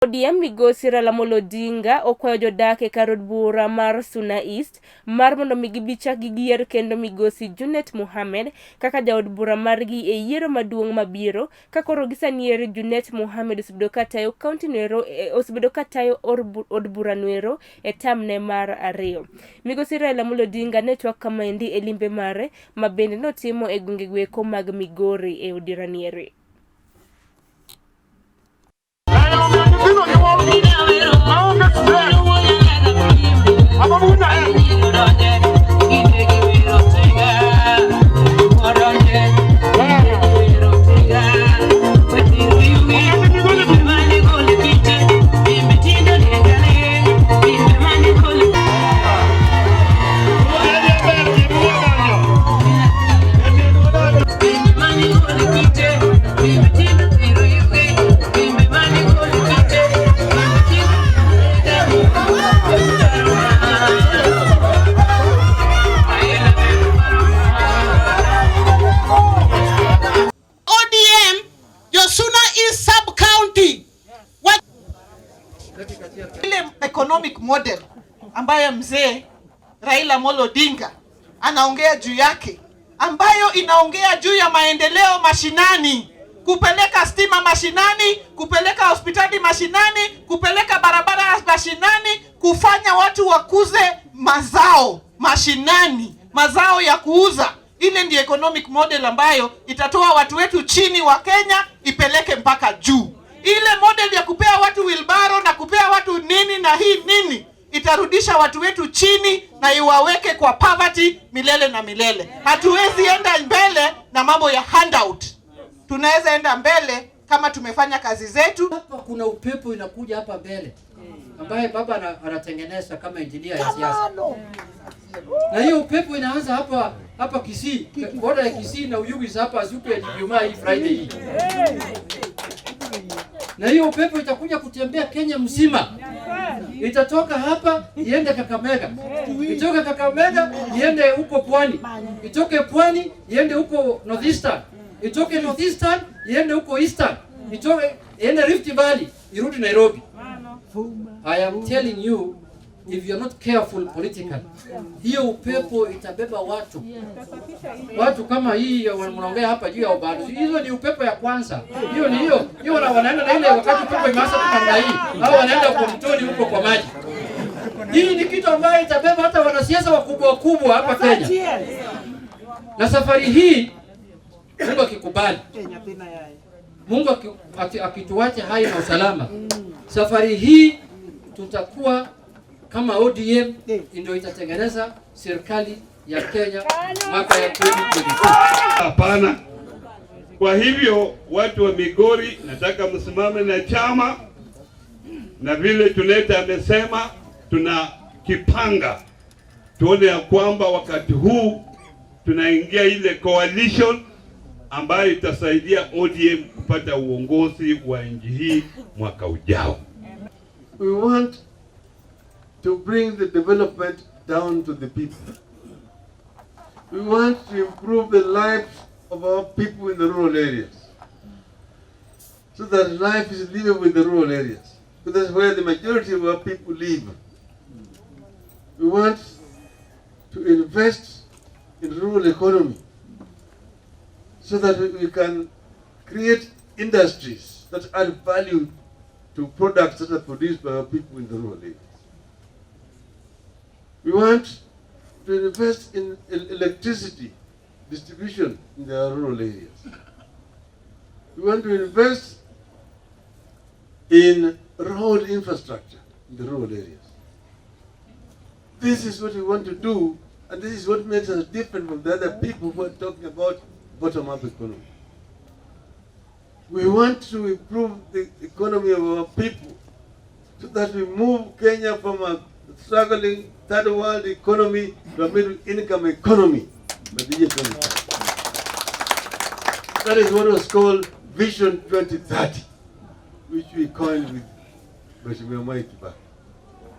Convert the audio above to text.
ODM Migosi Raila Amolo Odinga okwayo jodak e kar od bura mar Suna East mar mondo mi gibi chak giyier kendo Migosi Junet Mohammed kaka jaod bura margi e yiero maduong' mabiro ka koro gisani eri Junet Mohammed osebedo ka tayo kaunti noero osebedo ka tayo od bura noero e term ne mar ariyo. Migosi Raila Amolo Odinga ne twak kamaendi e limbe mare ma bende notimo e gwenge goeko mag Migori e odiranieri. ODM, Josuna East Sub County. Ile economic model ambayo mzee Raila Amolo Odinga anaongea juu yake, ambayo inaongea juu ya maendeleo mashinani, kupeleka stima mashinani, kupeleka hospitali mashinani, kupeleka barabara mashinani, kufanya watu wakuze mazao mashinani, mazao ya kuuza. Ile ndiyo economic model ambayo itatoa watu wetu chini wa Kenya ipeleke mpaka juu. Ile model ya kupea watu wheelbarrow na kupea watu nini na hii nini itarudisha watu wetu chini na iwaweke kwa poverty milele na milele. Hatuwezi enda mbele na mambo ya handout. Tunaweza enda mbele kama tumefanya kazi zetu. Hapa kuna upepo inakuja hapa mbele ambaye baba anatengeneza kama engineer ya siasa. Na hiyo upepo inaanza hapa hapa Kisii, border ya Kisii na Oyugis hapa Supe Ijumaa hii Friday hii. Na hiyo upepo itakuja kutembea Kenya mzima. Itatoka hapa iende Kakamega, itoke Kakamega iende huko Pwani, itoke Pwani iende huko Northeastern, itoke Northeastern iende huko Eastern, itoke iende Rift Valley, irudi Nairobi. I am telling you, if you're not careful politically, hiyo upepo itabeba watu. Watu kama hii mnaongea hapa juu ya Obado, hizo ni upepo ya kwanza. Hiyo ni hiyo. Hiyo wanaenda na ile wakati upepo imeanza kupanda hii, au wanaenda kwa mtoni huko kwa maji. Hii ni kitu ambayo itabeba hata wanasiasa wakubwa wakubwa hapa Kenya. Na safari hii Mungu akikubali, Mungu akituacha hai na usalama, safari hii tutakuwa kama ODM ndio itatengeneza serikali ya Kenya mwaka ya 2022. Hapana. Kwa hivyo watu wa Migori, nataka msimame na chama, na vile Tuleta amesema, tuna kipanga tuone ya kwamba wakati huu tunaingia ile coalition ambayo itasaidia ODM kupata uongozi wa nchi hii mwaka ujao. We want to bring the development down to the people. We want to improve the lives of our people in the rural areas, so that life is livable in the rural areas. Because that's where the majority of our people live. We want to invest in rural economy so that we can create industries that add value to products that are produced by our people in the rural areas. We want to invest in electricity distribution in the rural areas. We want to invest in road infrastructure in the rural areas. This is what we want to do, and this is what makes us different from the other people who are talking about bottom-up economy. We want to improve the economy of our people so that we move Kenya from a struggling third world economy to a middle income economy by the year 2030. That is what was called Vision 2030, which we coined with Mheshimiwa Mwai Kibaki.